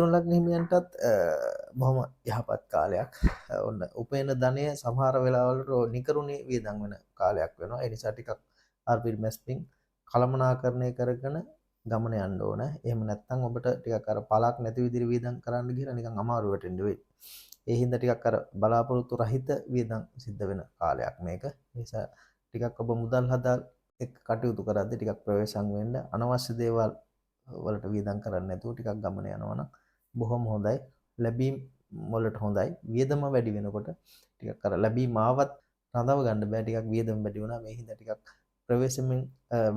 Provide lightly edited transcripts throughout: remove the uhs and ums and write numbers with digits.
මිථුන ලග්න හිමියන්ටත් බොහොම යහපත් කාලයක්. ඔන්න උපයන ධනය සමහර වෙලාවලට නිකරුණේ වියදම් වෙන කාලයක් වෙනවා. ඒ නිසා ටිකක් ආර්පිල් මැස්පින් කළමනාකරණය කරගෙන ගමන යන්න ඕන. එහෙම නැත්නම් ඔබට ටිකක් අර පළක් නැති විදිහට වියදම් කරන්න ගිහලා නිකන් අමාරු වැටෙන්න වෙයි. ඒ හින්දා ටිකක් අර බලාපොරොත්තු රහිත වියදම් සිද්ධ වෙන කාලයක් මේක. ඒ නිසා ටිකක් ඔබ මුදල් හදා එක්ක කටයුතු කරද්දී ටිකක් ප්‍රවේශම් වෙන්න, අනවශ්‍ය දේවල් වලට වියදම් කරන්නේ නැතුව ටිකක් ගමන යනවා නම් බොහොම හොඳයි. ලැබීම් වලට හොඳයි. වියදම වැඩි වෙනකොට ටිකක් අර ලැබීම ආවත් රඳව ගන්න බෑ. ටිකක් වියදම වැඩි වුණා. මේ හින්දා ටිකක් ප්‍රවේශමෙන්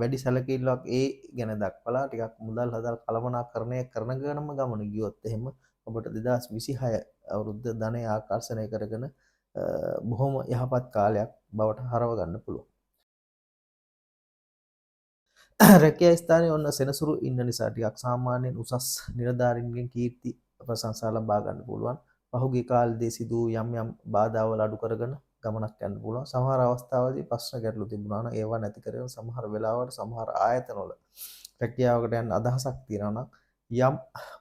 වැඩි සැලකිල්ලක් ඒ ගැන දක්වලා ටිකක් මුදල් හදල් කළමනාකරණය කරනගනම ගමන ගියොත් එහෙම ඔබට 2026 අවුරුද්ද ධනය ආකර්ෂණය කරගෙන බොහොම යහපත් කාලයක් බවට හරව ගන්න පුළුවන්. රැකියා ස්ථානයේ ඔන්න සෙනසුරු ඉන්න නිසා ටිකක් සාමාන්‍යයෙන් උසස් නිලධාරීන්ගෙන් කීර්ති ප්‍රශංසා ලබා ගන්න පුළුවන්. පහුගිය කාලේදී සිදු වූ යම් යම් බාධාවල් අඩු කරගෙන ගමනක් යන්න පුළුවන්. සමහර අවස්ථාවලදී ප්‍රශ්න ගැටලු තිබුණා නම් ඒවා නැති කරගෙන සමහර වෙලාවට සමහර ආයතනවල රැකියාවකට යන්න අදහසක් තියෙනවා නම් යම්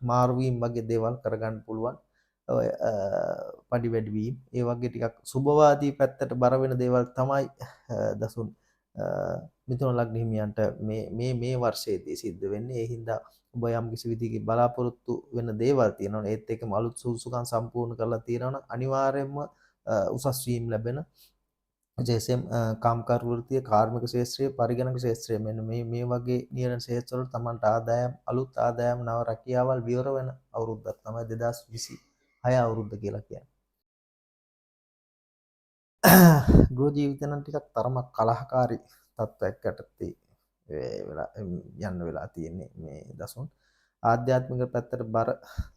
මාරු වීම් වගේ දේවල් කරගන්න පුළුවන්. ඔය පඩි වැඩිවීම් ඒ වගේ ටිකක් සුබවාදී පැත්තට බර වෙන දේවල් තමයි දසුන් මිථුන ලග්න හිමියන්ට මේ මේ මේ වර්ෂයේදී සිද්ධ වෙන්නේ. ඒ හින්දා ඔබ යම් කිසි විදිහකින් බලාපොරොත්තු වෙන දේවල් තියෙනවනේ, ඒත් එක්කම අලුත් සුදුසුකම් සම්පූර්ණ කරලා තියෙනවනම් අනිවාර්යයෙන්ම උසස් වීම් ලැබෙන, විශේෂයෙන් කාම්කාර වෘත්තිය, කාර්මික ක්ෂේත්‍රය, පරිගණක ක්ෂේත්‍රය, මෙන්න මේ මේ වගේ නියන ක්ෂේත්‍රවල තමන්ට ආදායම්, අලුත් ආදායම්, නව රැකියාවල් විවර වෙන අවුරුද්දක් තමයි 2026 අවුරුද්ද කියලා කියන්නේ. ගෘහ ජීවිතය නම් ටිකක් තරමක් කලහකාරී තත්ත්වයක් යටතේ වෙලා යන්න වෙලා තියෙන්නේ මේ දසුන්. ආධ්‍යාත්මික පැත්තට බර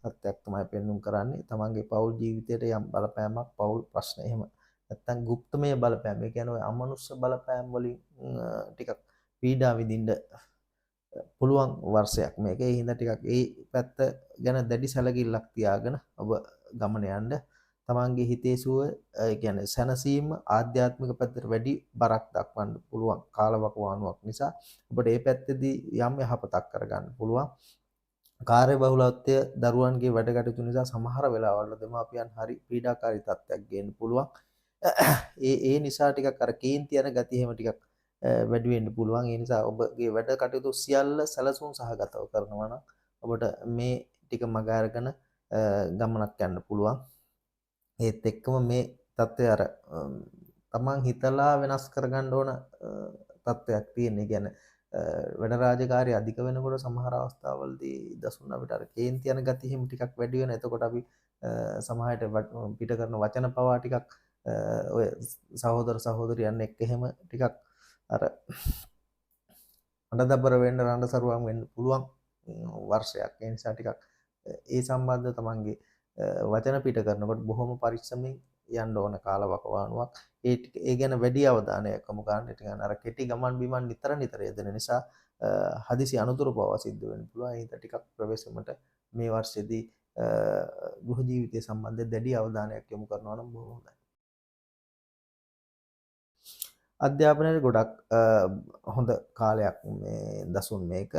තත්ත්වයක් තමයි පෙන්නුම් කරන්නේ. තමන්ගේ පෞල් ජීවිතයට යම් බලපෑමක්, පෞල් ප්‍රශ්න එහෙම නැත්තම් ගුප්තමය බලපෑම, ඒ කියන්නේ ඔය අමනුෂ්‍ය බලපෑම් වලින් ටිකක් පීඩා විඳින්න පුළුවන් වර්ෂයක් මේක. ඒ හින්දා ටිකක් ඒ පැත්ත ගැන දැඩි සැලකිල්ලක් තියාගෙන ඔබ ගමන යන්න. තමන්ගේ හිතේ සුව, ඒ කියන්නේ සැනසීම, ආධ්‍යාත්මික පැත්තට වැඩි බරක් දක්වන්න පුළුවන් කාලවකවානුවක් නිසා ඔබට ඒ පැත්තේදී යම් යහපතක් කරගන්න පුළුවන්. කාර්යබහුලත්වය, දරුවන්ගේ වැඩ කටයුතු නිසා සමහර වෙලාවල දෙමාපියන් හරි පීඩාකාරී තත්ත්වයක් ගේන්න පුළුවන්. ඒ ඒ නිසා ටිකක් අර කේන්ති යන ගතිය එහෙම ටිකක් වැඩි වෙන්න පුළුවන්. ඒ නිසා ඔබගේ වැඩ කටයුතු සියල්ල සැලසුම් සහගතව කරනවා නම් ඔබට මේ ටික මග අරගෙන ගමනක් යන්න පුළුවන්. ඒත් එක්කම මේ තත්ත්වය අර තමන් හිතලා වෙනස් කරගන්න ඕන තත්ත්වයක් තියෙන. ඒ කියන්නේ වැඩ රාජකාරී අධික වෙනකොට සමහර අවස්ථාවලදී දසුන් අපිට අර කේන්ති යන ගතිය එහෙම ටිකක් වැඩි වෙන. එතකොට අපි සමහර විට පිට කරන වචන පවා ටිකක් ඔය සහෝදර සහෝදරියන් එක්ක එහෙම ටිකක් අර අඬදබර වෙන්න, රණ්ඩ සරුවන් වෙන්න පුළුවන් වර්ෂයක්. ඒ නිසා ටිකක් ඒ සම්බන්ධ තමන්ගේ වචන පිට කරනකොට බොහොම පරිස්සමෙන් යන්න ඕන කාලවකවානුවක්. ඒ ටික ඒ ගැන වැඩි අවධානයක් යොමු කරන්න. ටිකක් අර කෙටි ගමන් බිමන් නිතර නිතර යෙදෙන නිසා හදිසි අනතුරු පවා සිද්ධ වෙන්න පුළුවන්. ඒ හින්දා ටිකක් ප්‍රවේශමට මේ වර්ෂයේදී ගෘහ ජීවිතය සම්බන්ධයෙන් දැඩි අවධානයක් යොමු කරනවා නම් බොහොම හොඳයි. අධ්‍යාපනයේ ගොඩක් හොඳ කාලයක් මේ දසුන් මේක.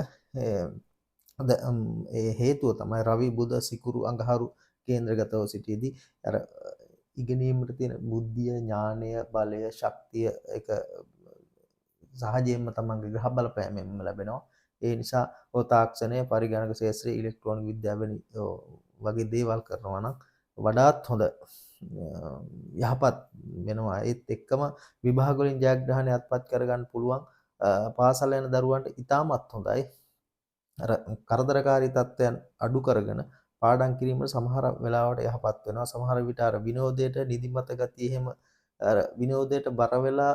ඒ හේතුව තමයි රවි, බුධ, සිකුරු, අඟහරු කේන්ද්‍රගතව සිටියේදී අර ඉගෙනීමට තියෙන බුද්ධිය, ඥානය, බලය, ශක්තිය ඒක සහජයෙන්ම තමන්ගේ ග්‍රහ බලපෑමෙන්ම ලැබෙනවා. ඒ නිසා ඔය තාක්ෂණය, පරිගණක ක්ෂේත්‍රය, ඉලෙක්ට්‍රොනික විද්‍යාව වගේ දේවල් කරනවා නම් වඩාත් හොඳ යහපත් වෙනවා. ඒත් එක්කම විභාග වලින් ජයග්‍රහණය අත්පත් කරගන්න පුළුවන්. පාසල් යන දරුවන්ට ඉතාමත් හොඳයි. අර කරදරකාරී තත්ත්වයන් අඩු කරගෙන පාඩම් කිරීම සමහර වෙලාවට යහපත් වෙනවා. සමහර විට අර විනෝදයට නිදිමත ගතිය එහෙම අර විනෝදයට බර වෙලා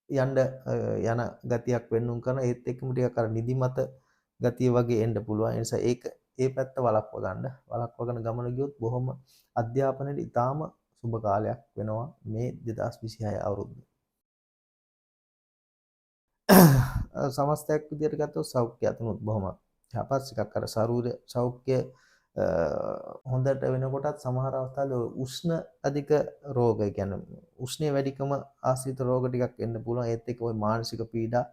යන්න යන ගතියක් වෙන්නුම් කරන. ඒත් එක්කම ටිකක් අර නිදිමත ගතිය වගේ එන්න පුළුවන්. ඒ නිසා ඒක ඒ පැත්ත වළක්ව ගන්න. වළක්වගෙන ගමන ගියොත් බොහොම අධ්‍යාපනයේ ඉතාම සුබ කාලයක් වෙනවා මේ 2026 අවුරුද්ද. සමස්තයක් විදියට ගත්තොත් සෞඛ්‍ය අතනොත් බොහොම යහපත්. ටිකක් අර ශරීර සෞඛ්‍ය හොඳට වෙනකොටත් සමහර අවස්ථාවල උෂ්ණ අධික රෝග, ඒ කියන්නේ උෂ්ණය වැඩිකම ආශ්‍රිත රෝග ටිකක් එන්න පුළුවන්. ඒත් එක්ක ඔය මානසික පීඩා,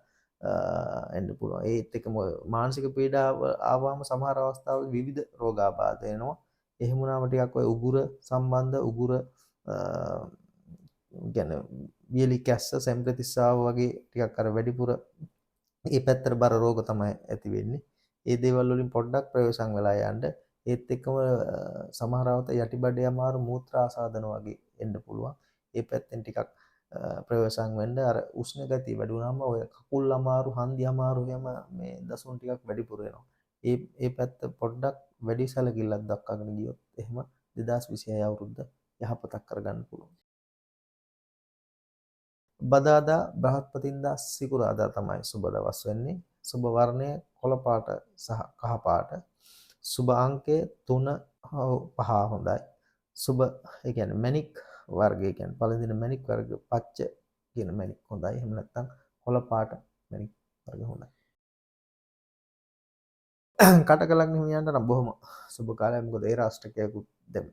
එන්න පුළුවන්. ඒත් එක්කම මානසික පීඩාව ආවම සමහර අවස්ථාවල විවිධ රෝගාබාධ එනවා. එහෙම වුණාම ටිකක් ඔය උගුර සම්බන්ධ උගුර කියන්නේ වියලි කැස්ස සෙම්ප්‍රතිස්සාව වගේ ටිකක් අර වැඩිපුර ඒ පැත්තට බර රෝග තමයි ඇති වෙන්නේ. ඒ දේවල් වලින් පොඩ්ඩක් ප්‍රවේශම් වෙලා යන්න. ඒත් එක්කම සමහර අවස්ථා යටිබඩේ අමාරු මූත්‍රා ආසාදන වගේ එන්න පුළුවන්. ඒ පැත්තෙන් ටිකක් ප්‍රවේශම් වෙන්න. අර උෂ්ණ ගතිය වැඩි වුණාම ඔය කකුල් අමාරු, හන්දි අමාරු එහෙම මේ දසුන් ටිකක් වැඩිපුර එනවා. ඒ ඒ පැත්ත පොඩ්ඩක් වැඩි සැලකිල්ලක් දක්වාගෙන ගියොත් එහෙම 2026 අවුරුද්ද යහපතක් කරගන්න පුළුවන්. බදාදා, බ්‍රහස්පතින්දා, සිකුරාදා තමයි සුබ දවස් වෙන්නේ. සුබ වර්ණය කොළ පාට සහ කහ පාට. සුබ අංකය 3 5 හොඳයි. සුබ ඒ කියන්නේ මැණික් වර්ගය කියන්නේ පළඳින මැණික් වර්ග පච්ච කියන මැණික් හොඳයි. එහෙම නැත්නම් කොළ පාට මැණික් වර්ග හොඳයි. කටක ලග්න හිමියන්ට නම් බොහොම සුබ කාලයක්. මොකද ඒ රාෂ්ට්‍රකයකුත් දැන්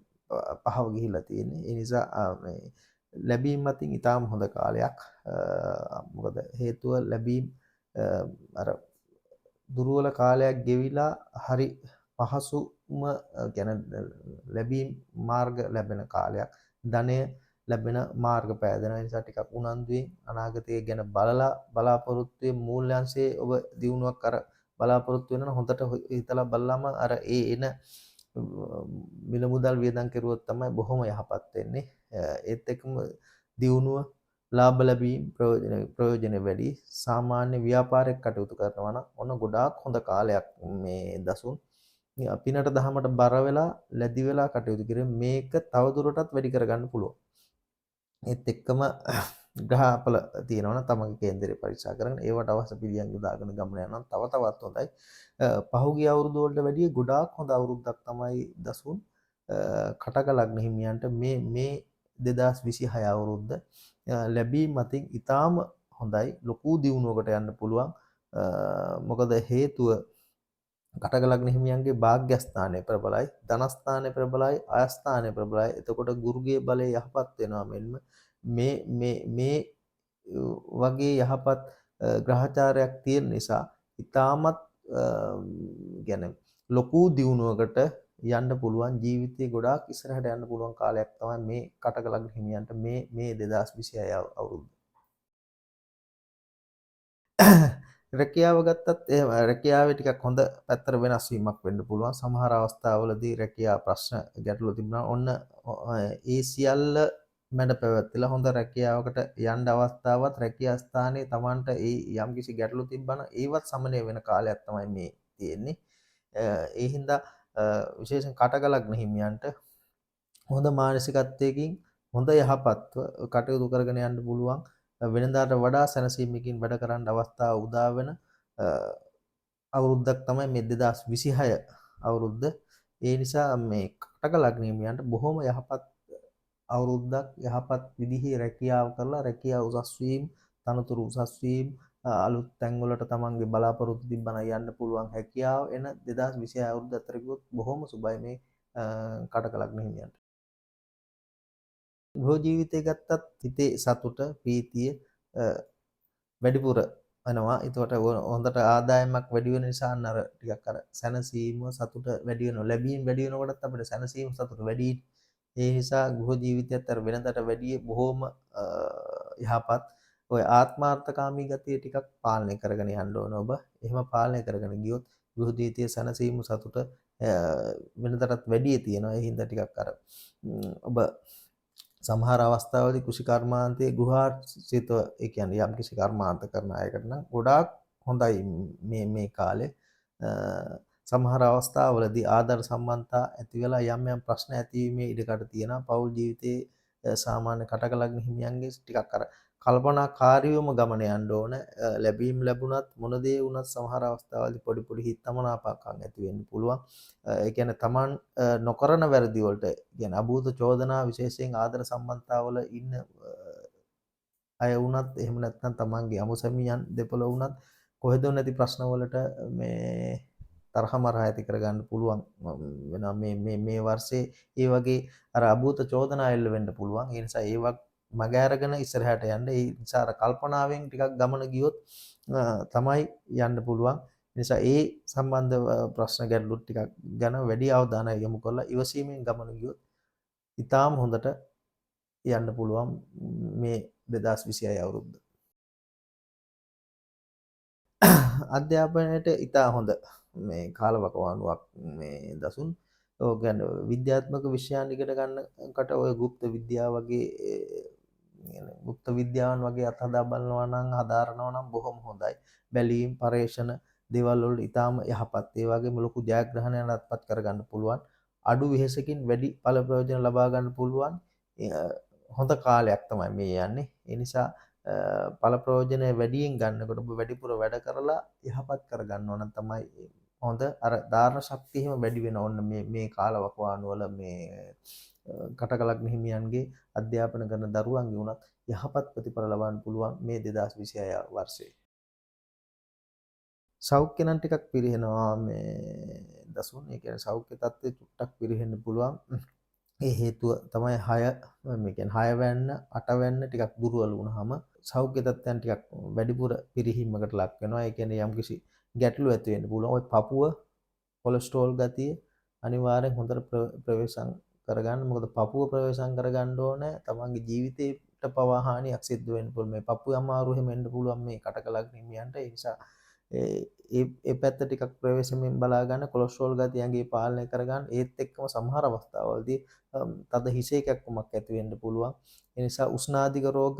පහව ගිහිල්ලා තියෙන්නේ. ඒ නිසා මේ ලැබීම් අතින් ඉතාම හොඳ කාලයක්. මොකද හේතුව ලැබීම් අර දුර්වල කාලයක් ගෙවිලා හරි පහසුම ගැන ලැබීම් මාර්ග ලැබෙන කාලයක්. ධනය ලැබෙන මාර්ග පෑදෙන නිසා ටිකක් උනන්දුවෙන් අනාගතය ගැන බලලා බලාපොරොත්තුවේ මූල්‍යංශයේ ඔබ දියුණුවක් අර බලාපොරොත්තු වෙනවා හොඳට හිතලා බලලාම අර ඒ එන මිල මුදල් වියදම් කෙරුවොත් තමයි බොහොම යහපත් වෙන්නේ. ඒත් එක්කම දියුණුව ලාභ ලැබීම් ප්‍රයෝජන වැඩි. සාමාන්‍ය ව්‍යාපාරයක් කටයුතු කරනවා නම් ඔන්න ගොඩාක් හොඳ කාලයක් මේ දසුන්. පිනට දහමට බර වෙලා ලැදි වෙලා කටයුතු කිරීම මේක තවදුරටත් වැඩි කරගන්න පුළුවන්. ඒත් එක්කම ග්‍රහඵල තියෙනවා නම් තමන්ගේ කේන්දරේ පරීක්ෂා කරගෙන ඒවට අවශ්‍ය පිළියම් යොදාගෙන ගමන යනවා නම් තව තවත් හොඳයි. පහුගිය අවුරුදු වලට වැඩිය ගොඩාක් හොඳ අවුරුද්දක් තමයි දසුන් කටක ලග්න හිමියන්ට මේ මේ 2026 අවුරුද්ද ලැබීම අතින් ඊටාම හොඳයි. ලොකු දියුණුවකට යන්න පුළුවන්. මොකද හේතුව කටක ලග්න හිමියන්ගේ භාග්‍යස්ථානය ප්‍රබලයි, ධනස්ථානය ප්‍රබලයි, ආයස්ථානය ප්‍රබලයි. එතකොට ගුරුගේ බලය යහපත් වෙනවා මෙන්ම මේ මේ මේ වගේ යහපත් ග්‍රහචාරයක් තියෙන නිසා ඉතාමත් ගැන ලොකු දියුණුවකට යන්න පුළුවන්, ජීවිතේ ගොඩාක් ඉස්සරහට යන්න පුළුවන් කාලයක් තමයි මේ කටක ලග්න හිමියන්ට මේ මේ 2026 අවුරුද්ද. රැකියාව ගත්තත් එහෙම රැකියාවේ ටිකක් හොඳ පැත්තට වෙනස් වීමක් වෙන්න පුළුවන්. සමහර අවස්ථාවලදී රැකියා ප්‍රශ්න ගැටලු තිබුණා. ඔන්න ඒ සියල්ල මැඩ පැවැත්විලා හොඳ රැකියාවකට යන්න අවස්ථාවත්, රැකියා ස්ථානයේ Tamanට ඒ යම්කිසි ගැටලු තිබ්බනම් ඒවත් සමනය වෙන කාලයක් තමයි මේ තියෙන්නේ. ඒ හින්දා විශේෂයෙන් කටක ලග්න හිමියන්ට හොඳ මානසිකත්වයකින් හොඳ යහපත්ව කටයුතු කරගෙන යන්න පුළුවන්. වෙනදාට වඩා සැනසීමකින් වැඩ කරන්න අවස්ථාව උදා වෙන අවුරුද්දක් තමයි මේ 2026 අවුරුද්ද. ඒ නිසා මේ කටක ලග්න හිමියන්ට බොහොම යහපත් අවුරුද්දක්, යහපත් විදිහේ රැකියාව කරලා රැකියාව උසස් වීම, තනතුරු උසස් වීම, අලුත් තැන්වලට තමන්ගේ බලාපොරොත්තු තිබ්බනම් යන්න පුළුවන් හැකියාව එන 2026 අවුරුද්ද අතර කිව්වොත් බොහොම සුබයි මේ කටක ලග්න හිමියන්ට. ගෘහ ජීවිතය ගත්තත් හිතේ සතුට ප්‍රීතිය වැඩිපුර වෙනවා. එතකොට හොඳට ආදායමක් වැඩි වෙන නිසා අන්න අර ටිකක් අර සැනසීම සතුට වැඩි වෙනවා. ලැබීම් වැඩි වෙනකොටත් අපිට සැනසීම සතුට වැඩි. ඒ නිසා ගෘහ ජීවිතයත් අර වෙනදට වැඩිය බොහොම යහපත්. ඔය ආත්මාර්ථකාමී ගතිය ටිකක් පාලනය කරගෙන යන්න ඕන ඔබ. එහෙම පාලනය කරගෙන ගියොත් ගෘහ ජීවිතයේ සැනසීම සතුට වෙනදටත් වැඩිය තියෙනවා. ඒ හින්දා ටිකක් අර ඔබ සමහර අවස්ථාවලදී කෘෂි කර්මාන්තයේ ගෘහාශ්‍රිතව, ඒ කියන්නේ යම්කිසි කර්මාන්ත කරන අයකට නම් ගොඩාක් හොඳයි මේ මේ කාලේ. සමහර අවස්ථාවලදී ආදර සම්බන්ධතා ඇති වෙලා යම් යම් ප්‍රශ්න ඇතිවීමේ ඉඩකඩ තියෙනවා. පෞල් ජීවිතයේ සාමාන්‍ය කටක ලග්න හිමියන්ගේ ටිකක් අර කල්පනාකාරීවම ගමන යන්න ඕන. ලැබීම් ලැබුණත් මොන දේ වුණත් සමහර අවස්ථාවලදී පොඩි පොඩි හිතමනාපකම් ඇති වෙන්න පුළුවන්. ඒ කියන්නේ Taman නොකරන වැරදි වලට, කියන්නේ අභූත චෝදනා විශේෂයෙන් ආදර සම්බන්ධතාවල ඉන්න අය වුණත්, එහෙම නැත්නම් Tamanගේ අමුසැමියන් දෙපළ වුණත් කොහෙද නැති ප්‍රශ්න වලට මේ තරහ මරහ ඇති කරගන්න පුළුවන් වෙනවා මේ මේ මේ වර්ෂයේ. ඒ වගේ අර අභූත චෝදනා එල්ල වෙන්න පුළුවන්. ඒ නිසා ඒවා මග අරගෙන ඉස්සරහට යන්න. ඒ නිසා අර කල්පනාවෙන් ටිකක් ගමන ගියොත් තමයි යන්න පුළුවන්. ඒ නිසා ඒ සම්බන්ධ ප්‍රශ්න ගැටලු ටිකක් ගැන වැඩි අවධානය යොමු කරලා ඉවසීමෙන් ගමන ගියොත් ඉතාම හොඳට යන්න පුළුවන් මේ 2026 අවුරුද්ද. අධ්‍යාපනයට ඉතා හොඳ මේ කාලවකවානුවක් මේ දසුන්. ඔය කියන්නේ විද්‍යාත්මක විෂයන් ඉගෙන ගන්නකට ඔය ගුප්ත විද්‍යාව වගේ ගුප්ත විද්‍යාවන් වගේ අත්හදා බලනවා නම් හදාරනවා නම් බොහොම හොඳයි. බැලීම් පරේක්ෂණ දේවල් වලට ඉතාම යහපත්. ඒ වගේම ලොකු ජයග්‍රහණයක් අත්පත් කරගන්න පුළුවන්. අඩු වෙහෙසකින් වැඩි ඵල ප්‍රයෝජන ලබා ගන්න පුළුවන් හොඳ කාලයක් තමයි මේ යන්නේ. ඒ නිසා ඵල ප්‍රයෝජන වැඩියෙන් ගන්නකොට ඔබ වැඩිපුර වැඩ කරලා යහපත් කරගන්න ඕන තමයි හොඳ. අර ධාරණ ශක්තිය එහෙම වැඩි වෙන ඕන්න මේ මේ කාලවකවානු වල මේ කටකලග්න හිමියන්ගේ අධ්‍යාපන කරන දරුවන්ගේ වුණත් යහපත් ප්‍රතිඵල ලබන්න පුළුවන් මේ 2026 වර්ෂයේ. සෞඛ්‍ය නම් ටිකක් පිරිහෙනවා මේ දසුන්. ඒ කියන්නේ සෞඛ්‍ය තත්ත්වය චුට්ටක් පිරිහෙන්න පුළුවන්. ඒ හේතුව තමයි 6 මේ කියන්නේ 6 වැන්න 8 වැන්න ටිකක් දුර්වල වුණාම සෞඛ්‍ය තත්ත්වයන් ටිකක් වැඩිපුර පිරිහීමකට ලක් වෙනවා. ඒ කියන්නේ යම්කිසි ගැටලු ඇති වෙන්න පුළුවන්. ඔය පපුව කොලෙස්ටරෝල් ගතිය අනිවාර්යෙන් හොඳට ප්‍රවේශම් කරගන්න. මොකද පපුව ප්‍රවේශම් කරගන්න ඕනේ. තමන්ගේ ජීවිතේට පවා හානියක් සිද්ධ වෙන්න පුළුවන්. මේ පපුව අමාරු එහෙම එන්න පුළුවන් මේ කටකලග්න හිමියන්ට. ඒ නිසා ඒ ඒ පැත්ත ටිකක් ප්‍රවේශමෙන් බලා ගන්න. කොලෙස්ටරෝල් ගතිය ඇඟේ පාලනය කරගන්න. ඒත් එක්කම සමහර අවස්ථාවලදී තද හිසේ කැක්කුමක් ඇති වෙන්න පුළුවන්. ඒ නිසා උෂ්ණාධික රෝග,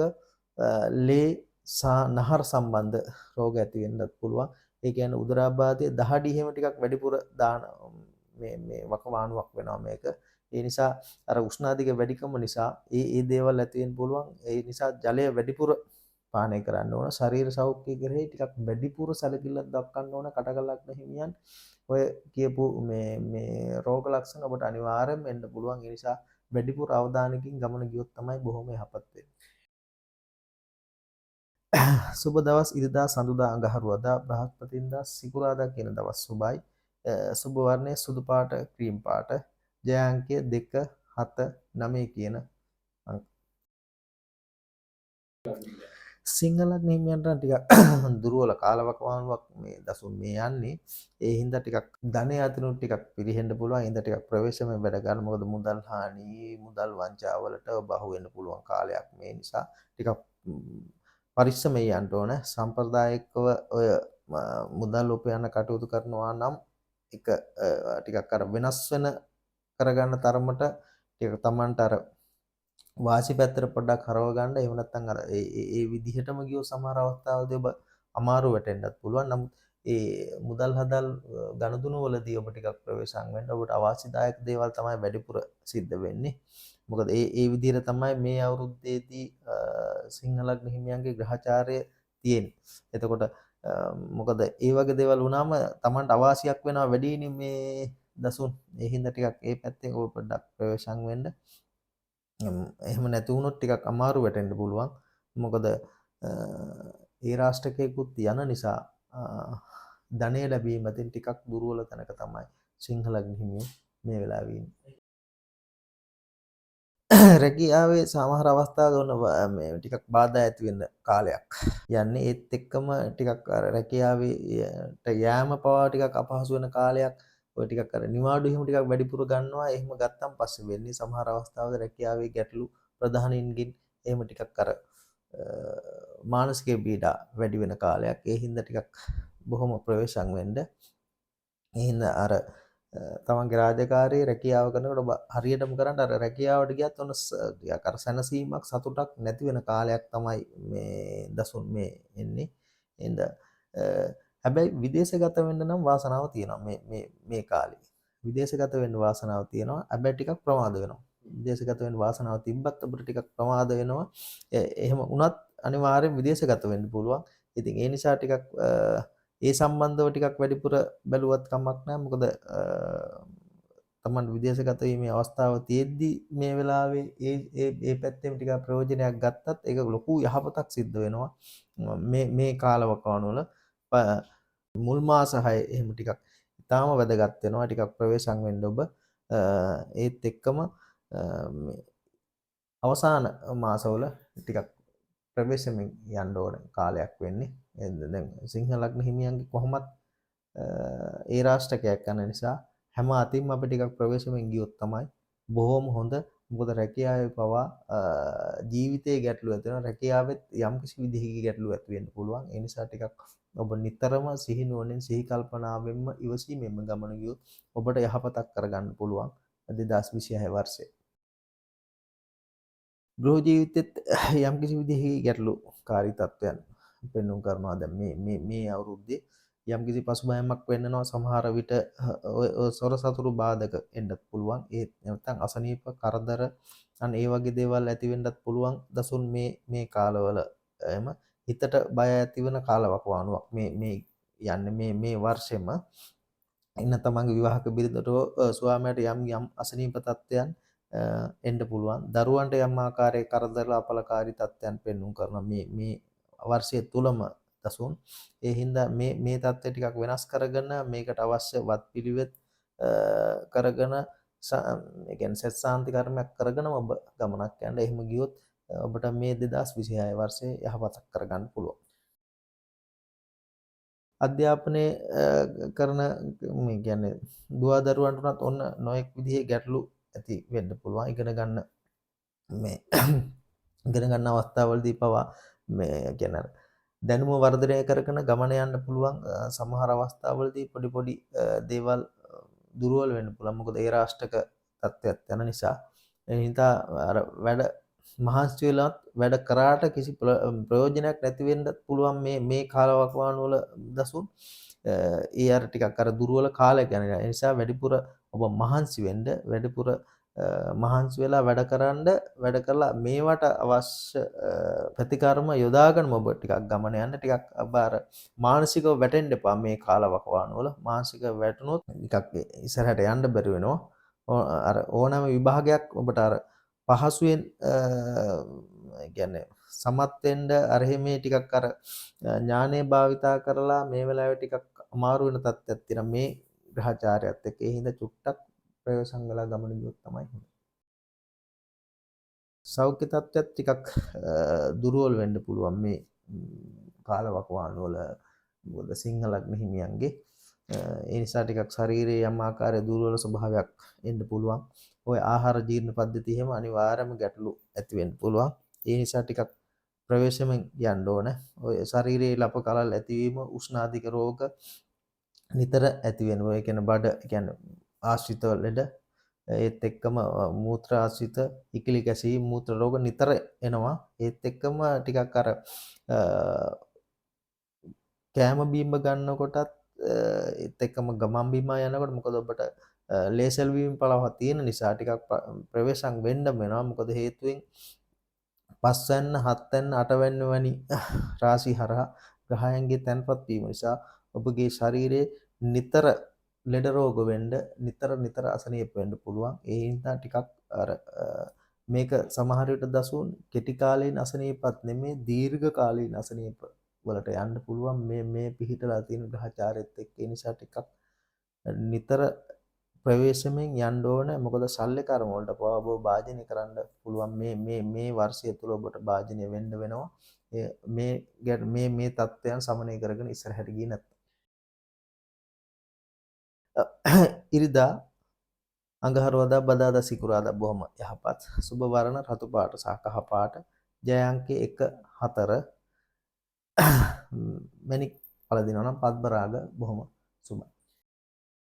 ලේ සහ නහර සම්බන්ධ රෝග ඇති වෙන්නත් පුළුවන්. ඒ කියන්නේ උදරාබාධය, දහඩි එහෙම ටිකක් වැඩිපුර දාන මේ මේ වකවානුවක් වෙනවා මේක. ඒ නිසා අර උෂ්ණාධික වැඩිකම නිසා ඒ ඒ දේවල් ඇති වෙන්න පුළුවන්. ඒ නිසා ජලය වැඩිපුර පානය කරන්න ඕන. ශරීර සෞඛ්‍ය කෙරෙහි ටිකක් වැඩිපුර සැලකිල්ලක් දක්වන්න ඕන කටකලග්න හිමියන්. ඔය කියපු මේ මේ රෝග ලක්ෂණ ඔබට අනිවාර්යයෙන්ම එන්න පුළුවන්. ඒ නිසා වැඩිපුර අවධානයකින් ගමන ගියොත් තමයි බොහොම යහපත් වෙන්නේ. සුබ දවස් ඉරිදා, සඳුදා, අඟහරුවාදා, බ්‍රහස්පතින්දා, සිකුරාදා කියන දවස් සුබයි. සුබ වර්ණය සුදු පාට, ක්‍රීම් පාට. ජය අංකය 2, 7, 9 කියන අංක. සිංහ ලග්න හිමියන්ට ටිකක් දුර්වල කාලවකවානුවක් මේ දසුන් මේ යන්නේ. ඒ හින්දා ටිකක් ධනය අතිනුත් ටිකක් පිරිහෙන්න පුළුවන්. ඒ හින්දා ටිකක් ප්‍රවේශමෙන් වැඩ ගන්න. මොකද මුදල් හානි, මුදල් වංචාවලට ඔබ අහු වෙන්න පුළුවන් කාලයක් මේ නිසා ටිකක් පරිස්සමෙන් යන්න ඕන. සම්ප්‍රදායිකව ඔය මුදල් උපයන කටයුතු කරනවා නම් එක ටිකක් අර වෙනස් වෙන කරගන්න තරමට ටික තමන්ට අර වාසි පැත්තට පොඩ්ඩක් හරව ගන්න. එහෙම නැත්නම් අර ඒ ඒ විදිහටම ගියොත් සමහර අවස්ථාවලදී ඔබ අමාරු වැටෙන්නත් පුළුවන්. නමුත් ඒ මුදල් හදල් ගනුදෙනු වලදී ඔබ ටිකක් ප්‍රවේශම් වෙන්න. ඔබට අවාසිදායක දේවල් තමයි වැඩිපුර සිද්ධ වෙන්නේ. මොකද ඒ ඒ විදිහට තමයි මේ අවුරුද්දේදී සිංහ ලග්න හිමියන්ගේ ග්‍රහචාරය තියෙන්නේ. එතකොට මොකද ඒ වගේ දේවල් වුණාම තමන්ට අවාසියක් වෙනවා වැඩිනේ මේ දසුන්. ඒ හින්දා ටිකක් ඒ පැත්තෙන් ඔබ පොඩ්ඩක් ප්‍රවේශම් වෙන්න. එහෙම නැති වුණොත් ටිකක් අමාරු වැටෙන්න පුළුවන්. මොකද ඒ රාෂ්ට්‍රකයකුත් යන නිසා ධනය ලැබීම අතින් ටිකක් දුර්වල තැනක තමයි සිංහ ලග්න හිමියෝ මේ වෙලාවේ ඉන්නේ. රැකියාවේ සමහර අවස්ථාවල ඔන්න මේ ටිකක් බාධා ඇති වෙන කාලයක් යන්නේ. ඒත් එක්කම ටිකක් අර රැකියාවේ යෑම පවා ටිකක් අපහසු වෙන කාලයක්. ඔය ටිකක් අර නිවාඩු එහෙම ටිකක් වැඩිපුර ගන්නවා. එහෙම ගත්තන් පස්සේ වෙන්නේ සමහර අවස්ථාවල රැකියාවේ ගැටලු ප්‍රධානීන්ගෙන් එහෙම ටිකක් අර මානසික පීඩා වැඩි වෙන කාලයක්. ඒ හින්දා ටිකක් බොහොම ප්‍රවේශම් වෙන්න. ඒ හින්දා අර තමන්ගේ රාජකාරියේ රැකියාව කරනකොට ඔබ හරියටම කරන්න. අර රැකියාවට ගියත් ඔන්න ටිකක් අර සැනසීමක් සතුටක් නැති වෙන කාලයක් තමයි මේ දසුන් මේ එන්නේ. එහෙනම් හැබැයි විදේශගත වෙන්න නම් වාසනාව තියෙනවා මේ මේ මේ කාලේ. විදේශගත වෙන්න වාසනාව තියෙනවා. හැබැයි ටිකක් ප්‍රමාද වෙනවා. විදේශගත වෙන්න වාසනාව තිබ්බත් ඔබට ටිකක් ප්‍රමාද වෙනවා. එහෙම වුණත් අනිවාර්යෙන් විදේශගත වෙන්න පුළුවන්. ඉතින් ඒ නිසා ටිකක් ඒ සම්බන්ධව ටිකක් වැඩිපුර බැලුවත් කමක් නැහැ. මොකද තමන් විදේශගත වීමේ අවස්ථාව තියෙද්දි මේ වෙලාවේ ඒ ඒ ඒ පැත්තෙන් ටිකක් ප්‍රයෝජනයක් ගත්තත් ඒක ලොකු යහපතක් සිද්ධ වෙනවා. මේ මේ කාලවකවානු වල මුල් මාස 6 එහෙම ටිකක් ඉතාම වැදගත් වෙනවා. ටිකක් ප්‍රවේශම් වෙන්න ඔබ. ඒත් එක්කම මේ අවසාන මාසවල ටිකක් ප්‍රවේශමෙන් යන්න ඕන කාලයක් වෙන්නේ. දැන් සිංහ ලග්න හිමියන්ගේ කොහොමත් ඒ රාෂ්ට්‍රකයක් යන නිසා හැම අතින්ම අපි ටිකක් ප්‍රවේශමෙන් ගියොත් තමයි බොහොම හොඳ. මොකද රැකියාවේ පවා ජීවිතයේ ගැටලු ඇති වෙනවා. රැකියාවෙත් යම්කිසි විදිහක ගැටලු ඇති වෙන්න පුළුවන්. ඒ නිසා ටිකක් ඔබ නිතරම සිහි නුවණින් සිහි කල්පනාවෙන්ම ඉවසීමෙන්ම ගමන ගියොත් ඔබට යහපතක් කරගන්න පුළුවන් 2026 වර්ෂයේ. ගෘහ ජීවිතෙත් යම්කිසි විදිහේ ගැටලුකාරී තත්ත්වයන් පෙන්නුම් කරනවා. දැන් මේ මේ මේ අවුරුද්දේ යම්කිසි පසුබෑමක් වෙන්නනවා. සමහර විට ඔය සොර සතුරු බාධක එන්නත් පුළුවන්. ඒත් නැත්නම් අසනීප කරදර අන්න ඒ වගේ දේවල් ඇති වෙන්නත් පුළුවන් දසුන් මේ මේ කාලවල. එහෙම හිතට බය ඇති වෙන කාලවකවානුවක් මේ මේ යන්නේ මේ මේ වර්ෂෙම. ඉන්න තමන්ගේ විවාහක බිරිඳට ස්වාමියාට යම් යම් අසනීප තත්ත්වයන් එන්න පුළුවන්. දරුවන්ට යම් ආකාරයේ කරදර අපලකාරී තත්ත්වයන් පෙන්නුම් කරනවා මේ මේ වර්ෂය තුලම දසුන්. ඒ හින්දා මේ මේ තත්ත්වය ටිකක් වෙනස් කරගෙන මේකට අවශ්‍ය වත් පිළිවෙත් කරගෙන, ඒ කියන්නේ සෙත් සාන්ති කර්මයක් කරගෙනම ඔබ ගමනක් යන්න. එහෙම ගියොත් ඔබට මේ 2026 වර්ෂයේ යහපතක් කරගන්න පුළුවන්. අධ්‍යාපනය කරන මේ කියන්නේ දුවා දරුවන්ට උනත් ඔන්න නොයෙක් විදිහේ ගැටලු ඇති වෙන්න පුළුවන්. ඉගෙන ගන්න මේ ඉගෙන ගන්න අවස්ථාවලදී පවා මේ කියන්නේ දැනුම වර්ධනය කරගෙන ගමන යන්න පුළුවන්. සමහර අවස්ථාවලදී පොඩි පොඩි දේවල් දුර්වල වෙන්න පුළුවන්. මොකද ඒ රාෂ්ට්‍රක තත්ත්වයක් යන නිසා. ඒ හින්දා අර වැඩ මහන්සි වෙලත් වැඩ කරාට කිසි ප්‍රයෝජනයක් නැති වෙන්නත් පුළුවන් මේ මේ කාලවකවානු වල දසුන්. ඒ අර ටිකක් අර දුර්වල කාලයක් යන ඒ නිසා වැඩිපුර ඔබ මහන්සි වෙන්න, වැඩිපුර මහන්සි වෙලා වැඩ කරන්න, වැඩ කරලා මේවට අවශ්‍ය ප්‍රතිකර්ම යොදාගෙන ඔබ ටිකක් ගමන යන්න. ටිකක් ඔබ අර මානසිකව වැටෙන්න එපා මේ කාලවකවානු වල. මානසිකව වැටුනොත් ටිකක් ඉස්සරහට යන්න බැරි වෙනවා. අර ඕනෑම විභාගයක් ඔබට අර පහසුවෙන් කියන්නේ සමත් වෙන්න අර එහෙම ටිකක් අර ඥානය භාවිතා කරලා මේ වෙලාවේ ටිකක් අමාරු වෙන තත්ත්වයක් තියෙනවා මේ ග්‍රහචාරයත් එක්ක. ඒ හින්දා චුට්ටක් ප්‍රවේශම් වෙලා ගමන ගියොත් තමයි හොඳ. සෞඛ්‍ය තත්ත්වයක් ටිකක් දුර්වල වෙන්න පුළුවන් මේ කාලවකවානු වල. මොකද සිංහ ලග්න හිමියන්ගේ ඒ නිසා ටිකක් ශරීරයේ යම් ආකාරයේ දුර්වල ස්වභාවයක් එන්න පුළුවන්. ඔය ආහාර ජීර්ණ පද්ධතිය එහෙම අනිවාර්යයෙන්ම ගැටලු ඇති වෙන්න පුළුවන්. ඒ නිසා ටිකක් ප්‍රවේශමෙන් යන්න ඕන. ඔය ශරීරයේ ලප කලල් ඇතිවීම, උෂ්ණාධික රෝග නිතර ඇති වෙනවා. ඒ කියන්නේ බඩ, ඒ කියන්නේ ආශ්‍රිත ලෙඩ, ඒත් එක්කම මූත්‍ර ආශ්‍රිත ඉකිලි කැසීම්, මූත්‍ර රෝග නිතර එනවා. ඒත් එක්කම ටිකක් අර කෑම බීම ගන්නකොටත් ඒත් එක්කම ගමන් බිමන් යනකොට, මොකද ඔබට ලේසල් වීම පළව තියෙන නිසා ටිකක් ප්‍රවේශම් වෙන්න වෙනවා. මොකද හේතුවෙන් පස්වැන්න, හත්වැන්න, අටවැන්න වැනි රාශි හරහා ග්‍රහයන්ගේ තැන්පත් වීම නිසා ඔබගේ ශරීරයේ නිතර ලෙඩ රෝග වෙන්න, නිතර නිතර අසනීප වෙන්න පුළුවන්. ඒ හින්දා ටිකක් අර මේක සමහර විට දසුන් කෙටි කාලීන අසනීපත් නෙමේ, දීර්ඝ කාලීන අසනීප වලට යන්න පුළුවන් මේ මේ පිහිටලා තියෙන ග්‍රහචාරෙත් එක්ක. ඒ නිසා ටිකක් නිතර ප්‍රවේශමෙන් යන්න ඕන. මොකද ශල්‍ය කර්ම වලට පවා ඔබ භාජනය කරන්න පුළුවන් මේ මේ මේ වර්ෂය තුල ඔබට භාජනය වෙන්න වෙනවා. මේ මේ මේ තත්ත්වයන් සමනය කරගෙන ඉස්සරහට ගියේ නැත්නම්. ඉරිදා, අඟහරුවාදා, බදාදා, සිකුරාදා බොහොම යහපත්. සුබ වර්ණ රතු පාට සහ කහ පාට. ජය අංකය 1 4. මැණික් පළදිනවා නම් පද්ම රාග බොහොම සුබයි.